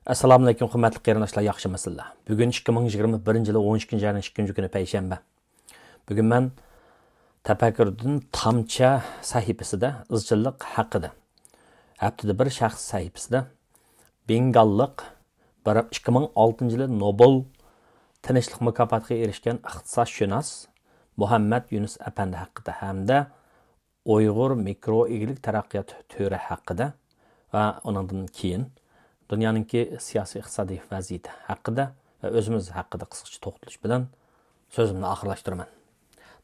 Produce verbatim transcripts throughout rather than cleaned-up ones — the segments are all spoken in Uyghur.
ئەسسالامۇئەلەيكۇم، ھۆرمەتلىك قېرىنداشلار، ياخشىمۇسىلەر؟ بۈگۈن ئىككى مىڭ يىگىرمە بىرىنچى يىلى ئون ئىككىنچى ئاينىڭ ئىككىنچى كۈنى، پەيشەنبە. بۈگۈن مەن تەپەككۇردىن تامچە سەھىپىسىدە ئىزچىللىق ھەققىدە، ھەپتىدە بىر شەخس سەھىپىسىدە بېنگاللىق، بىر، ئىككى مىڭ ئالتىنچى يىلى نوبېل تىنچلىق مۇكاپاتىغا ئېرىشكەن ئىقتىسادشۇناس مۇھەممەد يۇنۇس ئەپەندى ھەققىدە ھەمدە ئۇيغۇر مىكرو ئىگىلىك تەرەققىيات تۈرى ھەققىدە ۋە ئۇنىڭدىن كېيىن دۇنيانىڭكى سىياسىي ئىقتىسادىي ۋەزىيىتى ھەققىدە ۋە ئۆزىمىز ھەققىدە قىسقىچە توختىلىش بىلەن سۆزۈمنى ئاخىرلاشتۇرىمەن.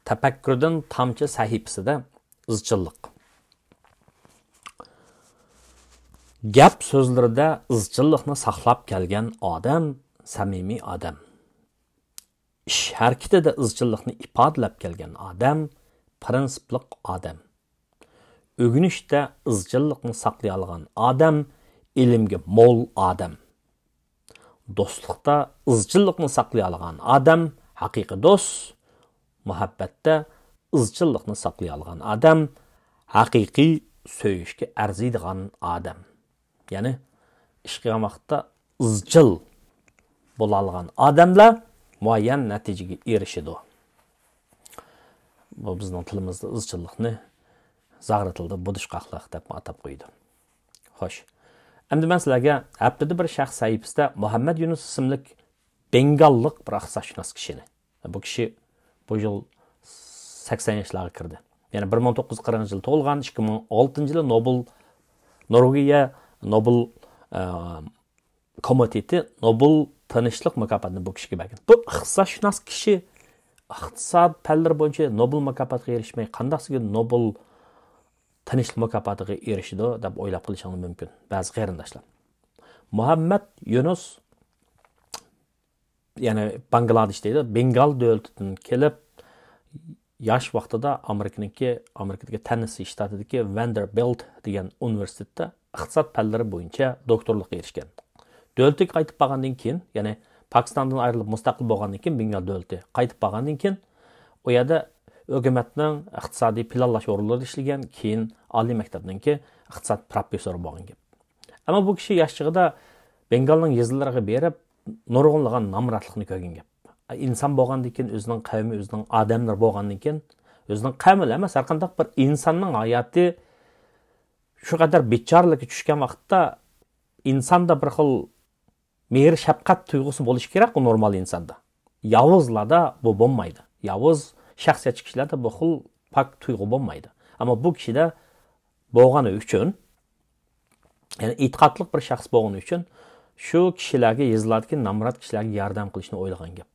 تەپەككۇردىن تامچە سەھىپىسىدە ئىزچىللىق. گەپ سۆزلىرىدە ئىزچىللىقنى ساقلاپ كەلگەن ئادەم سەمىمىي ئادەم. ئىش ھەرىكىتىدە ئىزچىللىقنى ئىپادىلەپ كەلگەن ئادەم پىرىنسىپلىق ئادەم. ئۆگىنىشتە ئىزچىللىقنى ساقلىيالىغان ئادەم ئىلىمگە مول ئادەم. دوستلۇقتا ئىزچىللىقنى ساقلىيالىغان ئادەم ھەقىقىي دوست. مۇھەببەتتە ئىزچىللىقنى ساقلىيالىغان ئادەم ھەقىقىي سۆيۈشكە ئەرزىيدىغان ئادەم. يەنى ئىش قىلغان ۋاقىتتا ئىزچىل بولالىغان ئادەملەر مۇئەييەن نەتىجىگە ئېرىشىدۇ. بۇ بىزنىڭ تىلىمىزدا ئىزچىللىقنى زاغرا تىلدا بۇدۇشقاقلىق دەپ ئاتاپ قويىدۇ. خوش. ئەمدى مەن سىلەرگە ھەپتىدە بىر شەخس سەھىپىسىدە مۇھەممەد يۇنۇس ئىسىملىك بېنگاللىق بىر ئىقتىسادشۇناس كىشىنى. بۇ كىشى بۇ يىل سەكسەن ياشلارغا كىردى. يەنى بىر مىڭ توققۇز يۈز قىرىقىنچى يىلى تۇغۇلغان، ئىككى مىڭ ئالتىنچى يىلى نوبېل، نورۋېگىيە نوبېل، ئە، كومىتېتى نوبېل تىنچلىق مۇكاپاتىنى بۇ كىشىگە بەرگەن. بۇ ئىقتىسادشۇناس كىشى ئىقتىساد پەنلىرى بويىچە نوبېل مۇكاپاتىغا ئېرىشمەي، قانداقسىگە نوبېل تىنچلىق مۇكاپاتىغا ئېرىشىدۇ دەپ ئويلاپ قېلىشىڭلار مۇمكىن، بەزى قېرىنداشلار. مۇھەممەد يۇنۇس، يەنى باڭگلادېش دەيدۇ، بېنگال دۆلىتىدىن كېلىپ، ياش ۋاقتىدا ئامېرىكىنىڭكى، ئامېرىكىدىكى تەننېسسى شتاتىدىكى ۋاندېربىلت دېگەن ئۇنىۋېرسىتېتتا ئىقتىساد پەنلىرى بويىچە دوكتورلۇققا ئېرىشكەن. دۆلىتىگە قايتىپ بارغاندىن كېيىن، يەنى پاكىستاندىن ئايرىلىپ مۇستەقىل بولغاندىن كېيىن، بېنگال دۆلىتى قايتىپ بارغاندىن كېيىن، ئۇ يەردە ھۆكۈمەتنىڭ ئىقتىسادىي پىلانلاش ئورۇنلىرىدا ئىشلىگەن، كېيىن ئالىي مەكتەپنىڭكى ئىقتىساد پروفېسسورى بولغان گەپ. ئەمما بۇ كىشى ياش چېغىدا بېنگالنىڭ يېزىلىرىغا بېرىپ، نۇرغۇنلىغان نامراتلىقنى كۆرگەن گەپ. ئىنسان بولغاندىن كېيىن، ئۆزىنىڭ قەۋمى، ئۆزىنىڭ ئادەملىرى بولغاندىن كېيىن، ئۆزىنىڭ قەۋمىلا ئەمەس، ھەر قانداق بىر ئىنساننىڭ ھاياتى شۇ قەدەر بىچارىلىككە چۈشكەن ۋاقىتتا، ئىنساندا بىر خىل مېھىر-شەپقەت تۇيغۇسى بولۇشى كېرەك، ئۇ نورمال ئىنساندا. ياۋۇزلاردا بۇ بولمايدۇ. ياۋۇز شەخسىيەتچى كىشىلەردە بۇ خىل پاك تۇيغۇ بولمايدۇ. ئەمما بۇ كىشىدە بولغىنى ئۈچۈن، يەنى ئېتىقادلىق بىر شەخس بولغىنى ئۈچۈن، شۇ كىشىلەرگە، يېزىلاردىكى نامرات كىشىلەرگە ياردەم قىلىشنى ئويلىغان گەپ.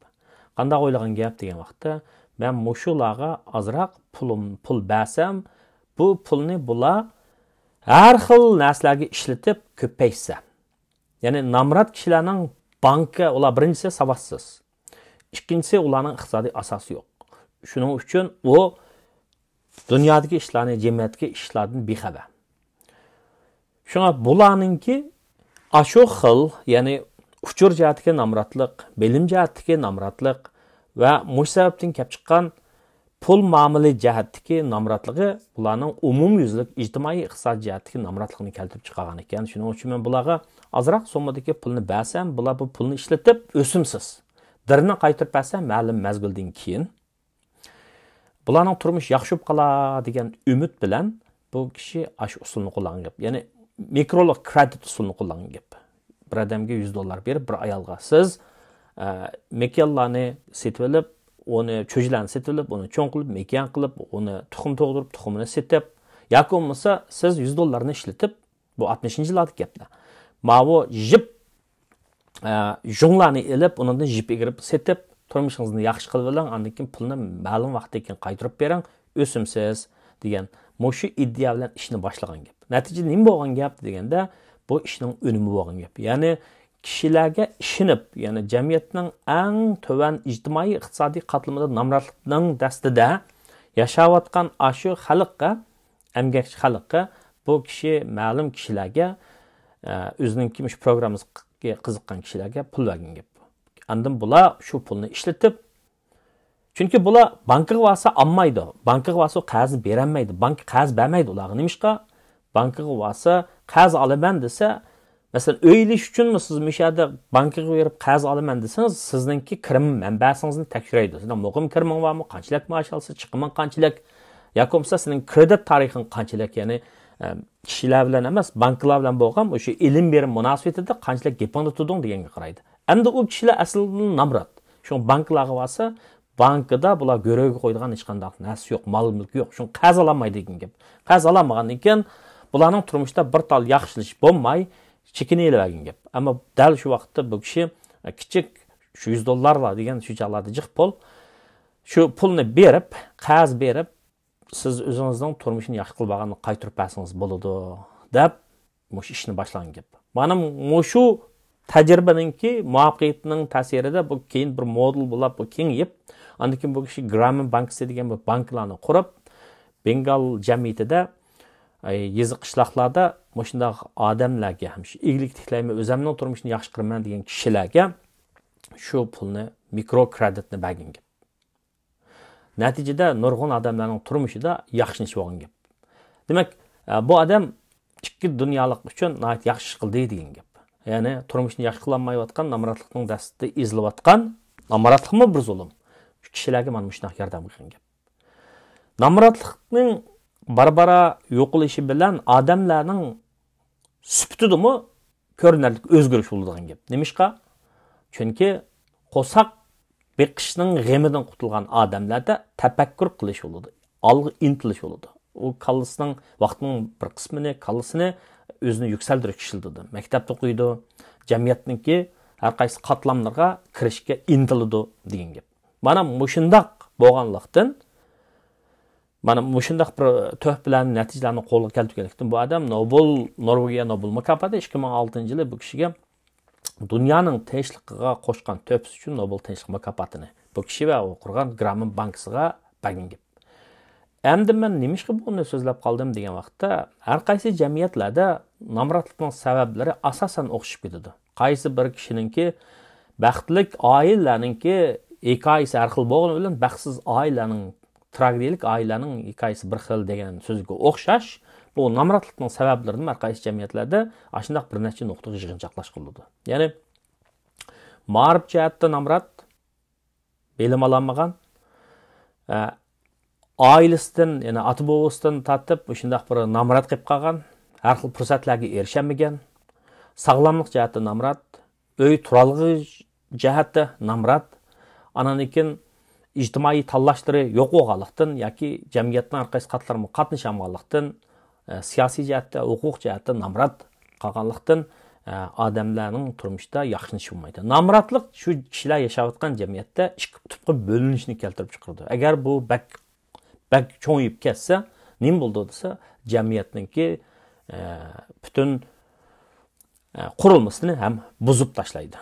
قانداق ئويلىغان گەپ دېگەن ۋاقىتتا، مەن مۇشۇلارغا ئازراق پۇلۇم، پۇل بەرسەم، بۇ پۇلنى بۇلار ھەر خىل نەرسىلەرگە ئىشلىتىپ كۆپەيتسە، يەنى نامرات كىشىلەرنىڭ بانكا، ئۇلار بىرىنچىسى ساۋاتسىز، ئىككىنچىسى ئۇلارنىڭ ئىقتىسادىي ئاساسى يوق. شۇنىڭ ئۈچۈن ئۇ دۇنيادىكى ئىشلارنى، جەمئىيەتتىكى ئىشلاردىن بىخەۋەر. شۇڭا بۇلارنىڭكى ئاشۇ خىل، يەنى ئۇچۇر جەھەتتىكى نامراتلىق، بىلىم جەھەتتىكى نامراتلىق ۋە مۇشۇ سەۋەبتىن كەپ چىققان پۇل مۇئامىلە جەھەتتىكى نامراتلىقى بۇلارنىڭ ئومۇميۈزلۈك ئىجتىمائىي ئىقتىسادىي جەھەتتىكى نامراتلىقنى كەلتۈرۈپ چىقارغان ئىكەن. شۇنىڭ ئۈچۈن مەن بۇلارغا ئازراق سوممىدىكى پۇلنى بەرسەم، بۇلار بۇ پۇلنى ئىشلىتىپ ئۆسۈمسىز دىرنى قايتۇرۇپ بەرسە، مەلۇم مەزگىلدىن كېيىن بۇلارنىڭ تۇرمۇشى ياخشى بولۇپ قالار دېگەن ئۈمىد بىلەن بۇ كىشى ئاشۇ ئۇسۇلنى قوللانغان گەپ. يەنى مىكرولۇق كرېدىت ئۇسۇلىنى قوللانغان گەپ. بىر ئادەمگە يۈز دوللار بېرىپ، بىر ئايالغا سىز، ئە، مېكىيانلارنى سېتىۋېلىپ، ئۇنى، چۈجىلەرنى سېتىۋېلىپ، ئۇنى چوڭ قىلىپ، مېكىيان قىلىپ، ئۇنى تۇخۇم تۇغدۇرۇپ، تۇخۇمىنى سېتىپ، ياكى بولمىسا سىز يۈز دوللارنى ئىشلىتىپ، بۇ ئاتمىشىنچى يىللاردىكى گەپلەر. ماۋۇ يىپ، ئە، يۇڭلارنى ئېلىپ، ئۇنىڭدىن يىپ ئېگىرىپ سېتىپ، تۇرمۇشىڭىزنى ياخشى قىلىۋېلىڭ، ئاندىن كېيىن پۇلنى مەلۇم ۋاقىتتىن كېيىن قايتۇرۇپ بېرىڭ، ئۆسۈمسىز دېگەن مۇشۇ ئىدىيە بىلەن ئىشنى باشلىغان گەپ. نەتىجىدە نېمە بولغان گەپ دېگەندە، بۇ ئىشنىڭ ئۈنۈمى بولغان گەپ. يەنى كىشىلەرگە ئىشىنىپ، يەنى جەمئىيەتنىڭ ئەڭ تۆۋەن ئىجتىمائىي ئىقتىسادىي قاتلىمىدا نامراتلىقنىڭ دەستىدە ياشاۋاتقان ئاشۇ خەلققە، ئەمگەكچى خەلققە، بۇ كىشى مەلۇم كىشىلەرگە، ئە، ئۆزىنىڭكى مۇشۇ پروگراممىسىغا قىزىققان كىشىلەرگە پۇل بەرگەن گەپ. ئاندىن بۇلار شۇ پۇلنى ئىشلىتىپ، چۈنكى بۇلار بانكىغا بارسا ئالمايدۇ. بانكىغا بارسا قەرزنى بېرەلمەيدۇ. بانكا قەرز بەرمەيدۇ ئۇلارغا. نېمىشقا؟ بانكىغا بارسا، قەرز ئالىمەن دېسە، مەسىلەن، ئۆي ئېلىش ئۈچۈنمۇ سىز مۇشۇ يەردە بانكىغا بېرىپ قەرز ئالىمەن دېسىڭىز، سىزنىڭكى كىرىم مەنبەسىڭىزنى تەكشۈرەيدۇ. سىزنىڭ مۇقىم كىرىمىڭ بارمۇ، قانچىلىك مائاش ئالىسىز، چىقىمىڭ قانچىلىك، ياكى بولمىسا سېنىڭ كرېدىت تارىخىڭ قانچىلىك، يەنى ئە، كىشىلەر بىلەن ئەمەس، بانكىلار بىلەن بولغان ئوشۇ ئېلىم بېرىم مۇناسىۋىتىدە قانچىلىك گېپىڭدە تۇردۇڭ دېگەنگە قارايدۇ. ئەمدى ئۇ كىشىلەر ئەسلىدىن نامرات، شۇڭا بانكىلارغا بارسا، بانكىدا بۇلار گۆرۈگە قويىدىغان ھېچقانداق نەرسە يوق، مال مۈلكى يوق، شۇڭا قەرز ئالالمايدۇ دېگەن گەپ. قەرز ئالالمىغاندىن كېيىن بۇلارنىڭ تۇرمۇشىدا بىر تال ياخشىلىنىش بولماي، چېكىنىۋېرىۋەرگەن گەپ. ئەمما دەل شۇ ۋاقىتتا بۇ كىشى، ئە، كىچىك، شۇ يۈز دوللارلا دېگەن شۇ چاغلاردا جىق پۇل، شۇ پۇلنى بېرىپ، قەرز بېرىپ، سىز ئۆزىڭىزنىڭ تۇرمۇشىنى ياخشى قىلىپ بارغاننى قايتۇرۇپ بەرسىڭىز بولىدۇ، دەپ مۇشۇ ئىشنى باشلىغان گەپ. مانا مۇشۇ تەجرىبىنىڭكى مۇۋەپپەقىيىتىنىڭ تەسىرىدە بۇ كېيىن بىر مودېل بولاپ بۇ كېڭىيىپ، ئاندىن كېيىن بۇ كىشى گرامىن بانكىسى دېگەن بىر بانكىلارنى قۇرۇپ، بېنگال جەمئىيىتىدە، ئاي، يېزا قىشلاقلاردا مۇشۇنداق ئادەملەرگە، ھەم شۇ ئىگىلىك تىكلەيمەن، ئۆزۈمنىڭ تۇرمۇشىنى ياخشى قىلىمەن دېگەن كىشىلەرگە شۇ پۇلنى، مىكرو كرېدىتنى بەرگەن گەپ. نەتىجىدە نۇرغۇن ئادەملەرنىڭ تۇرمۇشىدا ياخشىلىنىش بولغان گەپ. دېمەك، ئە، بۇ ئادەم ئىككى دۇنيالىق ئۈچۈن ناھايىتى ياخشى ئىش قىلدى دېگەن گەپ. يەنى تۇرمۇشىنى ياخشى قىلالمايۋاتقان، نامراتلىقنىڭ دەستىدە ئېزىلىۋاتقان، نامراتلىقمۇ بىر زۇلۇم. شۇ كىشىلەرگە مانا مۇشۇنداق ياردەم قىلغان گەپ. نامراتلىقنىڭ بارا-بارا يوقىلىشى بىلەن ئادەملەرنىڭ سۈپىتىدىمۇ كۆرۈنەرلىك ئۆزگىرىش بولىدىغان گەپ. نېمىشقا؟ چۈنكى قورساق بېقىشنىڭ غېمىدىن قۇتۇلغان ئادەملەردە تەپەككۇر قىلىش بولىدۇ، ئالغا ئىنتىلىش بولىدۇ. ئۇ كاللىسىنىڭ ۋاقتىنىڭ بىر قىسمىنى، كاللىسىنى ئۆزىنى يۈكسەلدۈرۈشكە ئىشلىتىدۇ. مەكتەپتە ئوقۇيدۇ، جەمئىيەتنىڭكى ھەر قايسى قاتلاملىرىغا كىرىشكە ئىنتىلىدۇ دېگەن گەپ. مانا مۇشۇنداق بولغانلىقتىن، مانا مۇشۇنداق بىر تۆھپىلەرنى، نەتىجىلەرنى قولغا كەلتۈرگەنلىكتىن بۇ ئادەم نوبېل، نورۋېگىيە نوبېل مۇكاپاتى ئىككى مىڭ ئالتىنچى يىلى بۇ كىشىگە دۇنيانىڭ تىنچلىقىغا قوشقان تۆھپىسى ئۈچۈن نوبېل تىنچلىق مۇكاپاتىنى بۇ كىشى ۋە ئۇ قۇرغان گرامىن بانكىسىغا بەرگەن گەپ. ئەمدى مەن نېمىشقا بۇنى سۆزلەپ قالدىم دېگەن ۋاقىتتا، ھەر قايسى جەمئىيەتلەردە نامراتلىقنىڭ سەۋەبلىرى ئاساسەن ئوخشىشىپ كېتىدۇ. قايسى بىر كىشىنىڭكى، بەختلىك ئائىلىلەرنىڭكى ھېكايىسى ھەر خىل بولغىنى بىلەن، بەختسىز ئائىلىلەرنىڭ، تراگېدىيەلىك ئائىلىلەرنىڭ ھېكايىسى بىر خىل دېگەن سۆزگە ئوخشاش، بۇ نامراتلىقنىڭ سەۋەبلىرىنى ھەر قايسى جەمئىيەتلەردە ئاشۇنداق بىر نەچچە نۇقتىغا يىغىنچاقلاشقا بولىدۇ. يەنى، مائارىپ جەھەتتە نامرات، بىلىم ئالالمىغان، ئە، ئائىلىسىدىن، يەنى ئاتا بوۋىسىدىن تارتىپ مۇشۇنداق بىر نامرات قېلىپ قالغان، ھەر خىل پۇرسەتلەرگە ئېرىشەلمىگەن، ساغلاملىق جەھەتتە نامرات، ئۆي تۇرالغۇ جەھەتتە نامرات، ئانىڭدىن كېيىن ئىجتىمائىي تاللاشلىرى يوق بولغانلىقتىن ياكى جەمئىيەتنىڭ ھەر قايسى قاتلىرىغا قاتنىشالمىغانلىقتىن، ئە، سىياسىي جەھەتتە، ھوقۇق جەھەتتە نامرات قالغانلىقتىن، ئە، ئادەملەرنىڭ تۇرمۇشىدا ياخشىلىنىش بولمايدۇ. نامراتلىق شۇ كىشىلەر ياشاۋاتقان جەمئىيەتتە ئىككى تۈپكە بۆلۈنۈشنى كەلتۈرۈپ چىقىرىدۇ. ئەگەر بۇ بەك، بەك چوڭىيىپ كەتسە، نېمە بولىدۇ دېسە، جەمئىيەتنىڭكى، ئە، پۈتۈن، ئە، قۇرۇلمىسىنى ھەم بۇزۇپ تاشلايدۇ.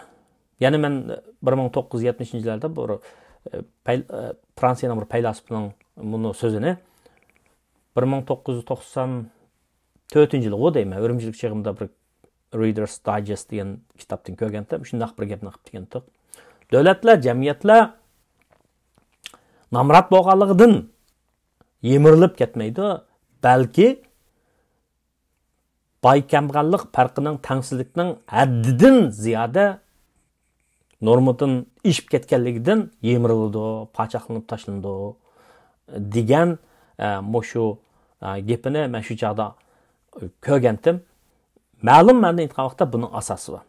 يەنى مەن بىر مىڭ توققۇز يۈز يەتمىشىنچى يىللاردا بىر، ئە، پەي-، ئە، فرانسىيەنىڭ بىر پەيلاسوپىنىڭ بۇنى سۆزىنى بىر مىڭ توققۇز يۈز توقسان تۆتىنچى يىلىغۇ دەيمەن، ئۈرۈمچىدىكى چېغىمدا بىر Reader's Digest دېگەن كىتابتىن كۆرگەنتىم، شۇنداق بىر گەپنى قىلىپ دېگەنتۇق. دۆلەتلەر، جەمئىيەتلەر نامرات بولغانلىقىدىن يىمىرىلىپ كەتمەيدۇ، بەلكى باي-كەمبەغەللىك پەرقىنىڭ، تەڭسىزلىكنىڭ ھەددىدىن زىيادە نورمىدىن ئېشىپ كەتكەنلىكىدىن يىمىرىلىدۇ، پاچاقلىنىپ تاشلىنىدۇ دېگەن، ئە، مۇشۇ، ئە، گېپىنى مەن شۇ چاغدا كۆرگەنتىم. مەلۇم مەنىدىن ئېيتقان ۋاقىتتا بۇنىڭ ئاساسى بار.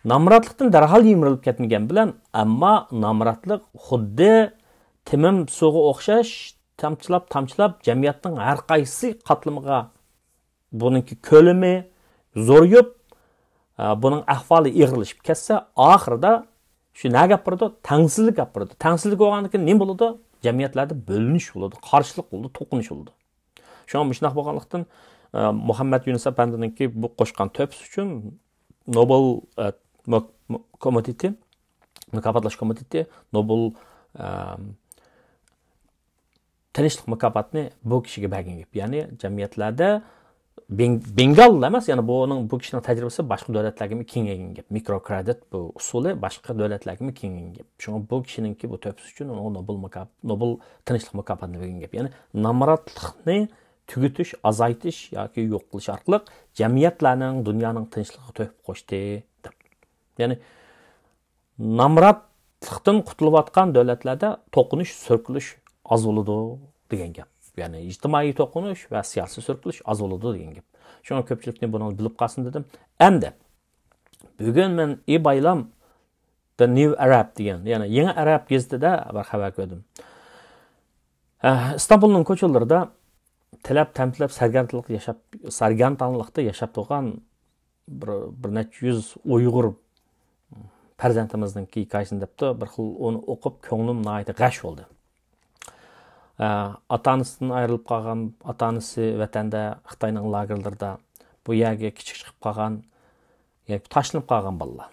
نامراتلىقتىن دەرھال يىمىرىلىپ كەتمىگەن بىلەن، ئەمما نامراتلىق خۇددى تېمىم سۇغا ئوخشاش تامچىلاپ، تامچىلاپ جەمئىيەتنىڭ ھەر قايسى قاتلىمىغا بۇنىڭكى كۆلىمى زورىيىپ، ئە، بۇنىڭ ئەھۋالى ئېغىرلىشىپ كەتسە، ئاخىرىدا شۇ نەگە ئاپىرىدۇ؟ تەڭسىزلىككە ئاپىرىدۇ. تەڭسىزلىك بولغاندىن كېيىن نېمە بولىدۇ؟ جەمئىيەتلەردە بۆلۈنۈش بولىدۇ، قارشىلىق بولىدۇ، توقۇنۇش بولىدۇ. شۇڭا مۇشۇنداق بولغانلىقتىن، ئە، مۇھەممەد يۇنۇس ئەپەندىنىڭكى بۇ قوشقان تۆھپىسى ئۈچۈن نوبېل، ئە، مۇ-، مۇ-، كومىتېتى، مۇكاپاتلاش كومىتېتى نوبېل، ئە، تىنچلىق مۇكاپاتىنى بۇ كىشىگە بەرگەن گەپ. يەنى جەمئىيەتلەردە بېڭ-، بېنگال ئەمەس، يەنى بۇنىڭ، بۇ كىشىنىڭ تەجرىبىسى باشقا دۆلەتلەرگىمۇ كېڭەيگەن گەپ. مىكرو كرېدىت بۇ ئۇسۇلى باشقا دۆلەتلەرگىمۇ كېڭەيگەن گەپ. شۇڭا بۇ كىشىنىڭكى بۇ تۆھپىسى ئۈچۈن ئۇنىڭغا نوبېل مۇكاپ-، نوبېل تىنچلىق مۇكاپاتىنى بەرگەن گەپ. يەنى نامراتلىقنى تۈگىتىش، ئازايتىش ياكى يوق قىلىش ئارقىلىق جەمئىيەتلەرنىڭ، دۇنيانىڭ تىنچلىقىغا تۆھپە قوشتى، دەپ. يەنى نامراتلىقتىن قۇتۇلۇۋاتقان دۆلەتلەردە توقۇنۇش، سۈركىلىش ئاز بولىدۇ دېگەن گەپ. يەنى ئىجتىمائىي توقۇنۇش ۋە سىياسىي سۈركىلىش ئاز بولىدۇ دېگەن گەپ. شۇڭا كۆپچىلىكنى بۇنى بىلىپ قالسۇن دېدىم. ئەمدى بۈگۈن مەن ئى بايلام، The New Arab دېگەن، يەنى يېڭى ئەرەب گېزىتىدە بىر خەۋەر كۆردۈم. ئە، ئىستانبۇلنىڭ كوچىلىرىدا تىلەپ، تەمتىلەپ، سەرگەردانلىق ياشاپ، سەرگەردانلىقتا ياشاپ تۇرغان بىر، بىر نەچچە يۈز ئۇيغۇر پەرزەنتىمىزنىڭكى ھېكايىسىنى دەپتۇ. بىر خىل ئۇنى ئوقۇپ كۆڭلۈم ناھايىتى غەش بولدى. ئە، ئاتا-ئانىسىدىن ئايرىلىپ قالغان، ئاتا-ئانىسى ۋەتەندە، خىتاينىڭ لاگېرلىرىدا، بۇ يەرگە كىچىك چىقىپ قالغان، يەنى تاشلىنىپ قالغان بالىلار.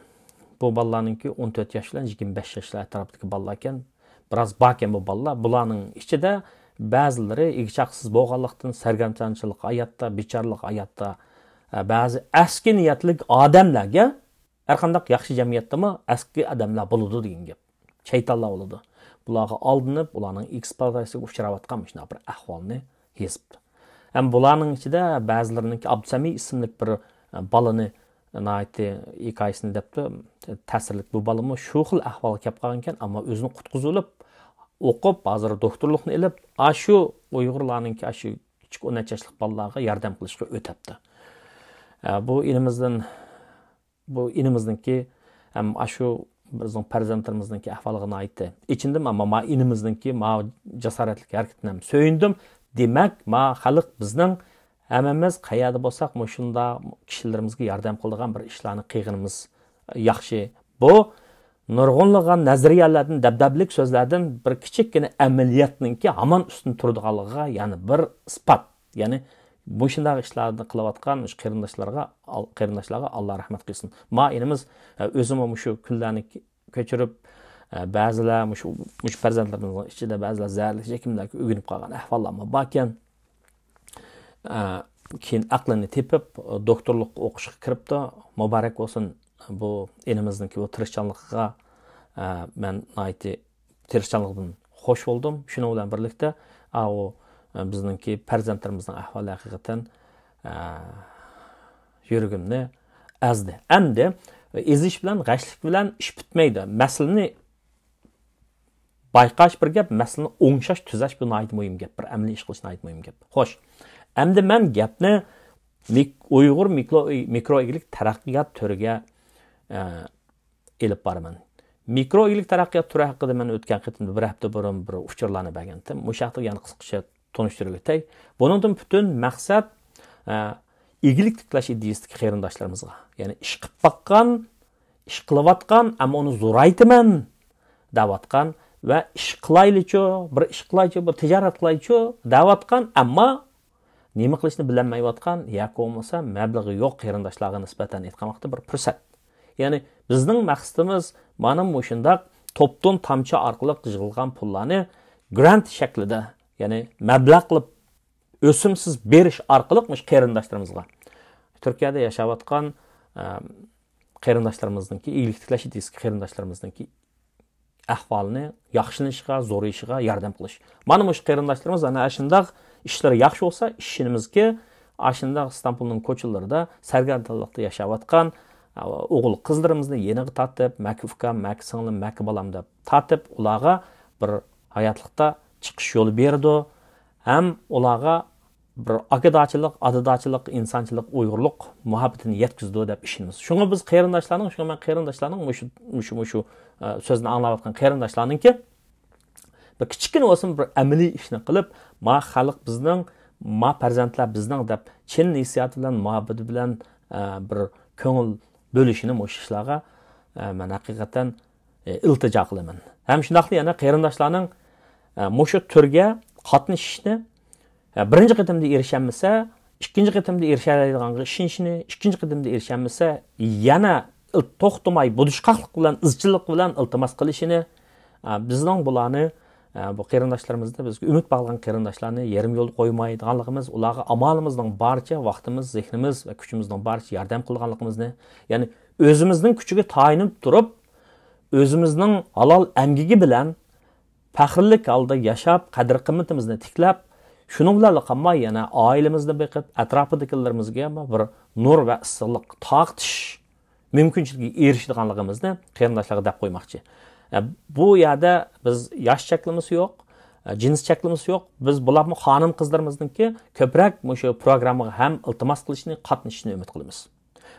بۇ بالىلارنىڭكى ئون تۆت ياش بىلەن يىگىرمە بەش ياشلار ئەتراپىدىكى بالىلار ئىكەن. بىراز باركەن بۇ بالىلار. بۇلارنىڭ ئىچىدە بەزىلىرى ئىگە-چاقىسىز بولغانلىقتىن، سەرگەردانچىلىق ھاياتتا، بىچارىلىق ھاياتتا، ئە، بەزى ئەسكى نىيەتلىك ئادەملەرگە، ھەرقانداق ياخشى جەمئىيەتتىمۇ ئەسكى ئادەملەر بولىدۇ دېگەن گەپ. شەيتانلار بولىدۇ. بۇلارغا ئالدىنىپ، ئۇلارنىڭ ئېكسپلۇئاتاتسىيەسىگە ئۇچراۋاتقان مۇشۇنداق بىر ئەھۋالنى يېزىپتۇ. ھەم بۇلارنىڭ ئىچىدە بەزىلىرىنىڭكى ئابدۇسەمى ئىسىملىك بىر، ئە، بالىنى ناھايىتى ھېكايىسىنى دەپتۇ. تەسىرلىك بۇ بالىمۇ شۇ خىل ئەھۋالغا كەپ قالغانىكەن، ئەمما ئۆزىنى قۇتقۇزۇۋېلىپ، ئوقۇپ، ھازىر دوكتورلۇقنى ئېلىپ، ئاشۇ ئۇيغۇرلارنىڭكى ئاشۇ كىچىك ئون نەچچە ياشلىق بالىلارغا ياردەم قىلىشقا ئۆتەپتۇ. ئە، بۇ ئىنىمىزدىن بۇ ئىنىمىزنىڭكى ھەم ئاشۇ بىزنىڭ پەرزەنتلىرىمىزنىڭكى ئەھۋالىغا ناھايىتى ئېچىندىم، ئەمما ما ئىنىمىزنىڭكى ما جاسارەتلىك ھەرىكىتىنى ھەم سۆيۈندۈم. دېمەك، ما خەلق بىزنىڭ ھەممىمىز قەيەردە بولساق، مۇشۇنداق كىشىلىرىمىزگە ياردەم قىلىدىغان بىر ئىشلارنى قىلغىنىمىز ياخشى. بۇ نۇرغۇنلىغان نەزەرىيەلەردىن، دەبدەبىلىك سۆزلەردىن بىر كىچىككىنە ئەمەلىيەتنىڭكى ھامان ئۈستۈن تۇرىدىغانلىقىغا يەنە بىر ئىسپات. يەنى مۇشۇنداق ئىشلارنى قىلىۋاتقان مۇشۇ قېرىنداشلارغا، قېرىنداشلارغا ئاللا رەھمەت قىلسۇن. ما ئىنىمىز، ئە، ئۆزىمۇ مۇشۇ كۈنلەرنى كۆچۈرۈپ، ئە، بەزىلەر مۇشۇ، مۇشۇ پەرزەنتلىرىمىزنىڭ ئىچىدە بەزىلەر زەھەرلىك چېكىملەرگە ئۆگىنىپ قالغان ئەھۋاللارمۇ باركەن. ئە، كېيىن ئەقلىنى تېپىپ، دوكتورلۇققا ئوقۇشقا كىرىپتۇ. مۇبارەك بولسۇن بۇ ئىنىمىزنىڭكى بۇ تىرىشچانلىقىغا، ئە، مەن ناھايىتى تىرىشچانلىقىدىن خوش بولدۇم. شۇنىڭ بىلەن بىرلىكتە، ئاۋۇ، ئە، بىزنىڭكى پەرزەنتلىرىمىزنىڭ ئەھۋالى ھەقىقەتەن، ئە، يۈرىكىمنى ئەزدى. ئەمدى ئېزىش بىلەن، غەشلىك بىلەن ئىش پۈتمەيدۇ. مەسىلىنى بايقاش بىر گەپ، مەسىلىنى ئوڭشاش، تۈزەش بۇ ناھايىتى مۇھىم گەپ، بىر ئەمەلىي ئىش قىلىش ناھايىتى مۇھىم گەپ. خوش، ئەمدى مەن گەپنى مىك-، ئۇيغۇر مىكرو، مىكرو ئىگىلىك تەرەققىيات تۈرىگە، ئە، ئېلىپ بارىمەن. مىكرو ئىگىلىك تەرەققىيات تۈرى ھەققىدە مەن ئۆتكەن قېتىمدا بىر ھەپتە بۇرۇن بىر ئۇچۇرلارنى بەرگەنتىم. مۇشۇ ھەقتە يەنە قىسقىچە تونۇشتۇرۇپ ئۆتەي. بۇنىڭدىن پۈتۈن مەقسەت، ئە، ئىگىلىك تىكلەش ئىدىيىسىدىكى قېرىنداشلىرىمىزغا، يەنى ئىش قىلىپ باققان، ئىش قىلىۋاتقان، ئەمما ئۇنى زورايتىمەن دەۋاتقان ۋە ئىش قىلايلىچۇ، بىر ئىش قىلايچۇ، بىر تىجارەت قىلايچۇ دەۋاتقان، ئەمما نېمە قىلىشنى بىلەلمەيۋاتقان ياكى بولمىسا مەبلىغى يوق قېرىنداشلارغا نىسبەتەن ئېيتقان ۋاقىتتا بىر پۇرسەت. يەنى بىزنىڭ مەقسىتىمىز مانا مۇشۇنداق توپتىن تامچە ئارقىلىق يىغىلغان پۇللارنى گرانت شەكلىدە، يەنى مەبلەغ قىلىپ ئۆسۈمسىز بېرىش ئارقىلىق مۇشۇ قېرىنداشلىرىمىزغا، تۈركىيەدە ياشاۋاتقان، ئە، قېرىنداشلىرىمىزنىڭكى، ئىگىلىك تىكلەش ئىدىيىسىدىكى قېرىنداشلىرىمىزنىڭكى ئەھۋالىنى ياخشىلىنىشىغا، زورىيىشىغا ياردەم قىلىش. مانا مۇشۇ قېرىنداشلىرىمىز ئەنە ئاشۇنداق ئىشلىرى ياخشى بولسا، ئىشىنىمىزكى، ئاشۇنداق ئىستانبۇلنىڭ كوچىلىرىدا سەرگەردانلىقتا ياشاۋاتقان، ئوغۇل قىزلىرىمىزنى يېنىغا تارتىپ، مەكە ئۇكام، مەكە سىڭلىم، مەكە بالام دەپ تارتىپ، ئۇلارغا بىر ھاياتلىقتا چىقىش يولى بېرىدۇ. ھەم ئۇلارغا بىر ئاكىداچىلىق، ئادىداچىلىق، ئىنسانچىلىق، ئۇيغۇرلۇق مۇھەببىتىنى يەتكۈزىدۇ دەپ ئىشىنىمىز. شۇڭا بىز قېرىنداشلارنىڭ، شۇڭا مەن قېرىنداشلارنىڭ مۇشۇ، مۇشۇ، مۇشۇ، ئە، سۆزنى ئاڭلاۋاتقان قېرىنداشلارنىڭكى بىر كىچىككىنە بولسىمۇ بىر ئەمەلىي ئىشنى قىلىپ، ما خەلق بىزنىڭ، ما پەرزەنتلەر بىزنىڭ دەپ چىن ھېسسىياتى بىلەن، مۇھەببىتى بىلەن، ئە، بىر كۆڭۈل بۆلۈشىنى مۇشۇ ئىشلارغا، ئە، مەن ھەقىقەتەن، ئە، ئىلتىجا قىلىمەن. ھەم شۇنداقلا يەنە قېرىنداشلارنىڭ، ئە، مۇشۇ تۈرگە قاتنىشىشىنى، ئە، بىرىنچى قېتىمدا ئېرىشەلمىسە، ئىككىنچى قېتىمدا ئېرىشەلەيدىغانغا ئىشىنىشىنى، ئىككىنچى قېتىمدا ئېرىشەلمىسە، يەنە ئىل-، توختىماي، بۇدۇشقاقلىق بىلەن، ئىزچىللىق بىلەن ئىلتىماس قىلىشىنى، ئە، بىزنىڭ بۇلارنى، ئە، بۇ قېرىنداشلىرىمىزنى، بىزگە ئۈمىد باغلىغان قېرىنداشلارنى يېرىم يولدا قويمايدىغانلىقىمىز، ئۇلارغا ئامالىمىزنىڭ بارىچە، ۋاقتىمىز، زېھنىمىز ۋە كۈچىمىزنىڭ بارىچە ياردەم قىلىدىغانلىقىمىزنى، يەنى ئۆزىمىزنىڭ كۈچىگە تايىنىپ تۇرۇپ، ئۆزىمىزنىڭ ھالال ئەمگىكى بىلەن پەخىرلىك ھالدا ياشاپ، قەدىر-قىممىتىمىزنى تىكلەپ، شۇنىڭ بىلەنلا قالماي، يەنە ئائىلىمىزنى بېقىپ، ئەتراپىدىكىلىرىمىزگە بىر نۇر ۋە ئىسسىقلىق تارقىتىش مۇمكىنچىلىكىگە ئېرىشىدىغانلىقىمىزنى قېرىنداشلارغا دەپ قويماقچى. ئە، بۇ يەردە بىز ياش چەكلىمىسى يوق، ئە، جىنس چەكلىمىسى يوق. بىز بولۇپمۇ خانىم-قىزلىرىمىزنىڭكى كۆپرەك مۇشۇ پروگراممىغا ھەم ئىلتىماس قىلىشىنى، قاتنىشىشىنى ئۈمىد قىلىمىز.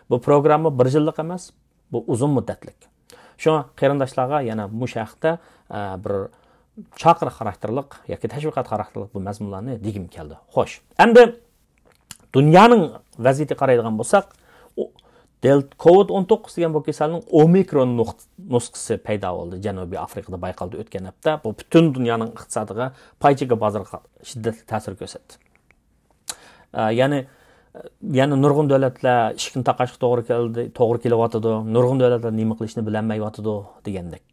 بۇ پروگرامما بىر يىللىق ئەمەس، بۇ ئۇزۇن مۇددەتلىك. شۇڭا قېرىنداشلارغا يەنە مۇشۇ ھەقتە، ئە، بىر چاقىرىق خاراكتېرلىق ياكى تەشۋىقات خاراكتېرلىق بۇ مەزمۇنلارنى دېگۈم كەلدى. خوش. ئەمدى دۇنيانىڭ ۋەزىيىتىگە قارايدىغان بولساق، ئۇ دېل-، كوۋىد ئون توققۇز دېگەن بۇ كېسەلنىڭ ئومىكرون نۇق-، نۇسخىسى پەيدا بولدى جەنۇبىي ئافرىقىدا، بايقالدا ئۆتكەن ھەپتە. بۇ پۈتۈن دۇنيانىڭ ئىقتىسادىغا، پاي چېكى بازىرىغا شىددەتلىك تەسىر كۆرسەتتى. ئە، يەنى، يەنە نۇرغۇن دۆلەتلەر ئىشىكنى تاقاشقا توغرا كەلدى، توغرا كېلىۋاتىدۇ، نۇرغۇن دۆلەتلەر نېمە قىلىشنى بىلەلمەيۋاتىدۇ دېگەندەك.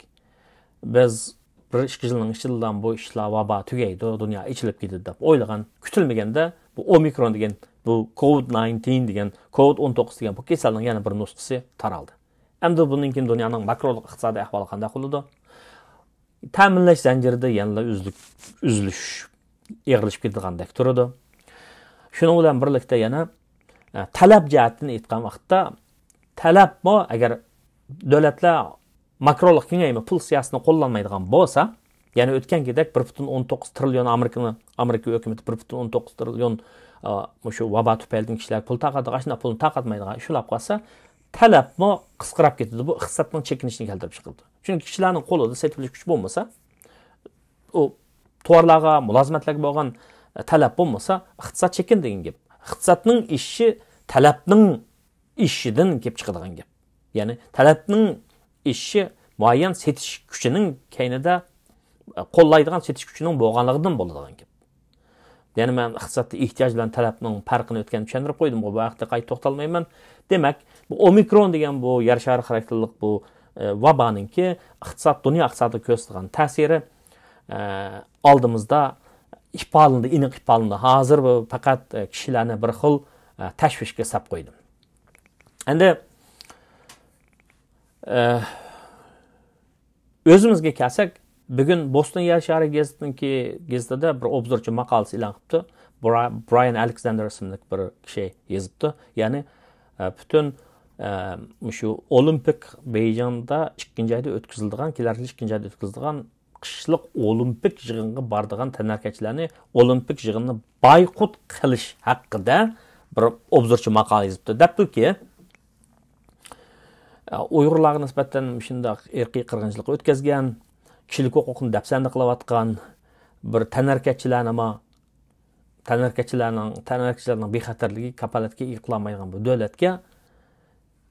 بىز بىر ئىككى يىلنىڭ ئىچىدىلا بۇ ئىشلار، ۋابا تۈگەيدۇ، دۇنيا ئېچىلىپ كېتىدۇ دەپ ئويلىغان، كۈتۈلمىگەندە بۇ ئومىكرون دېگەن، بۇ كوۋىد ناينتىن دېگەن، كوۋىد ئون توققۇز دېگەن بۇ كېسەلنىڭ يەنە بىر نۇسخىسى تارالدى. ئەمدى بۇندىن كېيىن دۇنيانىڭ ماكرولۇق ئىقتىسادىي ئەھۋالى قانداق بولىدۇ؟ تەمىنلەش زەنجىرىدە يەنىلا ئۈزلۈك-، ئۈزۈلۈش، ئېغىرلىشىپ كېتىدىغاندەك تۇرىدۇ. شۇنىڭ بىلەن بىرلىكتە يەنە، ئە، تەلەپ جەھەتتىن ئېيتقان ۋاقىتتا، تەلەپمۇ ئەگەر دۆلەتلەر ماكرولۇق كېڭەيمە پۇل سىياسىتىنى قوللانمايدىغان بولسا، يەنى ئۆتكەنكىدەك بىر پۈتۈن ئون توققۇز تىرىليون ئامېرىكىنى، ئامېرىكا ھۆكۈمىتى بىر پۈتۈن ئون توققۇز تىرىليون، ئا، مۇشۇ ۋابا تۈپەيلىدىن كىشىلەرگە پۇل تارقاتىدىغان، ئاشۇنداق پۇلنى تارقاتمايدىغان ئىش بولاپ قالسا، تەلەپمۇ قىسقىراپ كېتىدۇ. بۇ ئىقتىسادنىڭ چېكىنىشىنى كەلتۈرۈپ چىقىرىدۇ. چۈنكى كىشىلەرنىڭ قولىدا سېتىۋېلىش كۈچى بولمىسا، ئۇ تاۋارلارغا، مۇلازىمەتلەرگە بولغان تەلەپ بولمىسا، ئىقتىساد چېكىنىدۇ دېگەن گەپ. ئىقتىسادنىڭ ئېشىشى تەلەپنىڭ ئېشىشىدىن كېلىپ چىقىدىغان گەپ. يەنى تەلەپنىڭ ئېشىشى مۇئەييەن سېتىش كۈچىنىڭ كەينىدە، قوللايدىغان سېتىش كۈچىنىڭ بولغانلىقىدىن بولىدىغان گەپ. يەنى مەن ئىقتىسادتا ئېھتىياج بىلەن تەلەپنىڭ پەرقىنى ئۆتكەندە چۈشەندۈرۈپ قويدۇمغۇ، بۇ ھەقتە قايتا توختالمايمەن. دېمەك، بۇ ئومىكرون دېگەن بۇ يەر شارى خاراكتېرلىق بۇ، ئە، ۋابانىڭكى ئىقتىساد، دۇنيا ئىقتىسادىغا كۆرسىتىدىغان تەسىرى، ئە، ئالدىمىزدا ئىپادىلىنىدۇ، ئېنىق ئىپادىلىنىدۇ. ھازىر بۇ پەقەت، ئە، كىشىلەرنى بىر خىل، ئە، تەشۋىشكە سەپ قويدۇم. ئەمدى، ئە، ئۆزىمىزگە كەلسەك، بۈگۈن بوستون يەر شارى گېزىتىنىڭكى، گېزىتىدە بىر ئوبزورچى ماقالىسى ئېلان قىپتۇ. برا-، برايان ئالېكساندېر ئىسىملىك بىر كىشى يېزىپتۇ. يەنى، ئە، پۈتۈن، ئە، مۇشۇ ئولىمپىك بېيجىڭدا ئىككىنچى ئايدا ئۆتكۈزۈلىدىغان، كېلەر يىل ئىككىنچى ئايدا ئۆتكۈزۈلىدىغان قىشلىق ئولىمپىك يىغىنغا بارىدىغان تەنھەرىكەتچىلەرنى ئولىمپىك يىغىنىنى بايقۇت قىلىش ھەققىدە بىر ئوبزورچى ماقالە يېزىپتۇ. دەپتۇكى، ئۇيغۇرلارغا نىسبەتەن مۇشۇنداق ئىرقىي قىرغىنچىلىق ئۆتكۈزگەن، كىشىلىك ھوقۇقنى دەپسەندە قىلىۋاتقان بىر تەنھەرىكەتچىلەرنىمۇ، تەنھەرىكەتچىلەرنىڭ، تەنھەرىكەتچىلەرنىڭ بىخەتەرلىكى كاپالەتكە ئىگە قىلالمايدىغان بۇ دۆلەتكە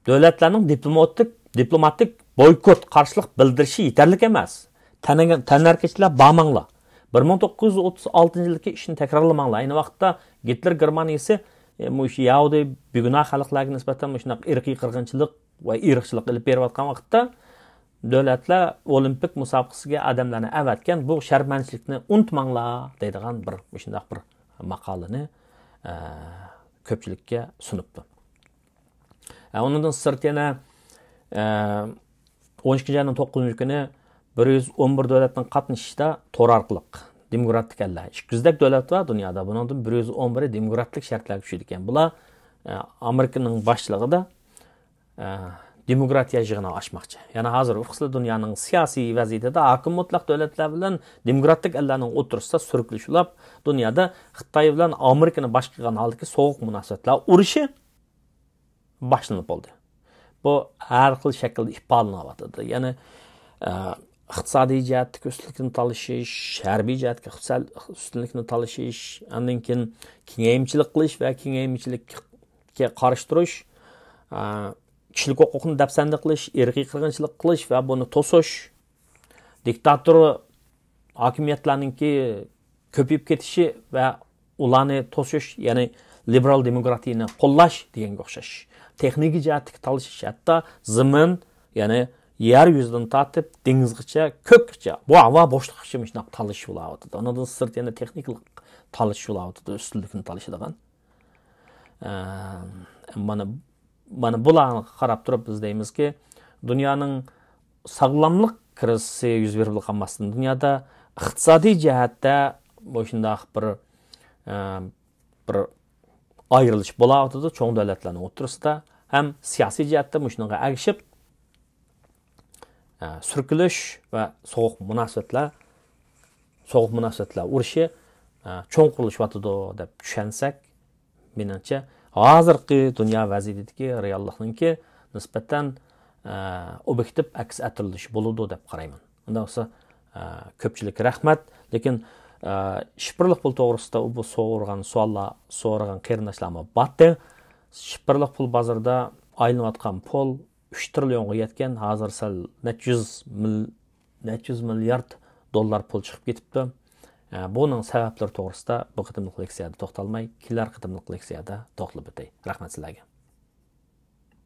دۆلەتلەرنىڭ دىپلوماتىك، دىپلوماتىك بويكوت، قارشىلىق بىلدۈرۈشى يېتەرلىك ئەمەس. تەنەگە-، تەنھەرىكەتچىلەر بارماڭلار. بىر مىڭ توققۇز يۈز ئوتتۇز ئالتىنچى يىلدىكى ئىشنى تەكرارلىماڭلار. ئەينى ۋاقىتتا گىتلېر گېرمانىيىسى، ئە، مۇشۇ يەھۇدىي بىگۇناھ خەلقلەرگە نىسبەتەن مۇشۇنداق ئىرقىي قىرغىنچىلىق ۋە ئىرقچىلىق ئېلىپ بېرىۋاتقان ۋاقىتتا، دۆلەتلەر ئولىمپىك مۇسابىقىسىگە ئادەملەرنى ئەۋەتكەن، بۇ شەرمەنچىلىكنى ئۇنتۇماڭلار دەيدىغان بىر مۇشۇنداق بىر ماقالىنى، ئە، كۆپچىلىككە سۇنۇپتۇ. ئە، ئۇنىڭدىن سىرت يەنە، ئە، ئون ئىككىنچى ئاينىڭ توققۇزىنچى كۈنى بىر يۈز ئون بىر دۆلەتنىڭ قاتنىشىشىدا تور ئارقىلىق دېموكراتىك ئەللەر، ئىككى يۈزدەك دۆلەت بار دۇنيادا، بۇنىڭدىن بىر يۈز ئون بىرى دېموكراتىك شەرتلەرگە چۈشىدىكەن. بۇلار، ئە، ئامېرىكىنىڭ باشچىلىقىدا، ئە، دېموكراتىيە يىغىنى ئاچماقچى. يەنى ھازىر ئۇقىسىلا دۇنيانىڭ سىياسىي ۋەزىيىتىدە ھاكىم مۇتلەق دۆلەتلەر بىلەن دېموكراتىك ئەللەرنىڭ ئوتتۇرىسىدا سۈرۈكلىشىۋاپ، دۇنيادا خىتاي بىلەن ئامېرىكىنى باش قىلغان ھالدىكى سوغۇق مۇناسىۋەتلەر ئۇرۇشى باشلىنىپ بولدى. بۇ ھەر خىل شەكىلدە ئىپادىلىنىۋاتىدۇ. يەنى، ئە، ئىقتىسادىي جەھەتتىكى ئۈستۈنلۈكنى تالىشىش، ھەربىي جەھەتتىكى ئىقتىساد-، ئۈستۈنلۈكنى تالىشىش، ئاندىن كېيىن كېڭەيمىچىلىك قىلىش ۋە كېڭەيمىچىلىككە قارشى تۇرۇش، ئە، كىشىلىك ھوقۇقنى دەپسەندە قىلىش، ئىرقىي قىرغىنچىلىق قىلىش ۋە بۇنى توسۇش، دىكتاتور ھاكىمىيەتلەرنىڭكى كۆپىيىپ كېتىشى ۋە ئۇلارنى توسۇش، يەنى لىبېرال دېموكراتىيىنى قوللاش دېگەنگە ئوخشاش. تېخنىكا جەھەتتىكى تالىشىش، ھەتتا زېمىن، يەنى يەر يۈزىدىن تارتىپ دېڭىزغىچە، كۆككىچە، بۇ ھاۋا بوشلۇقىغىچە مۇشۇنداق تالىشىش بولاۋاتىدۇ. ئۇنىڭدىن سىرت يەنە تېخنىكىلىق تالىشىش بولاۋاتىدۇ، ئۈستۈنلۈكنى تالىشىدىغان. ئە، مانا، مانا بۇلارغا قاراپ تۇرۇپ بىز دەيمىزكى، دۇنيانىڭ ساغلاملىق كىرىزىسى يۈز بېرىپلا قالماستىن، دۇنيادا ئىقتىسادىي جەھەتتە مۇشۇنداق بىر، بىر ئايرىلىش بولاۋاتىدۇ چوڭ دۆلەتلەرنىڭ ئوتتۇرىسىدا. ھەم سىياسىي جەھەتتە مۇشۇنىڭغا ئەگىشىپ، ئە، سۈركىلىش ۋە سوغۇق مۇناسىۋەتلەر، سوغۇق مۇناسىۋەتلەر ئۇرۇشى، ئە، چوڭقۇرلىشىۋاتىدۇ دەپ چۈشەنسەك، مېنىڭچە، ھازىرقى دۇنيا ۋەزىيىتىدىكى رېئاللىقنىڭكى نىسبەتەن، ئە، ئوبيېكتىپ ئەكس ئەتتۈرۈلۈشى بولىدۇ دەپ قارايمەن. ئۇنداق بولسا، ئە، كۆپچىلىككە رەھمەت. لېكىن، ئە، شىفىرلىق پۇل توغرىسىدا بۇ سورىغان سوئاللار، سورىغان قېرىنداشلارمۇ بارتى. شىفىرلىق پۇل بازىرىدا ئايلىنىۋاتقان پۇل ئۈچ تىرىليونغا يەتكەن، ھازىر سەل نەچچە يۈز مىل-، نەچچە يۈز مىليارد دوللار پۇل چىقىپ كېتىپتۇ. ئە، بۇنىڭ سەۋەبلىرى توغرىسىدا بۇ قېتىملىق لېكسىيەدە توختالماي، كېلەر قېتىملىق لېكسىيەدە توختىلىپ ئۆتەي. رەھمەت سىلەرگە.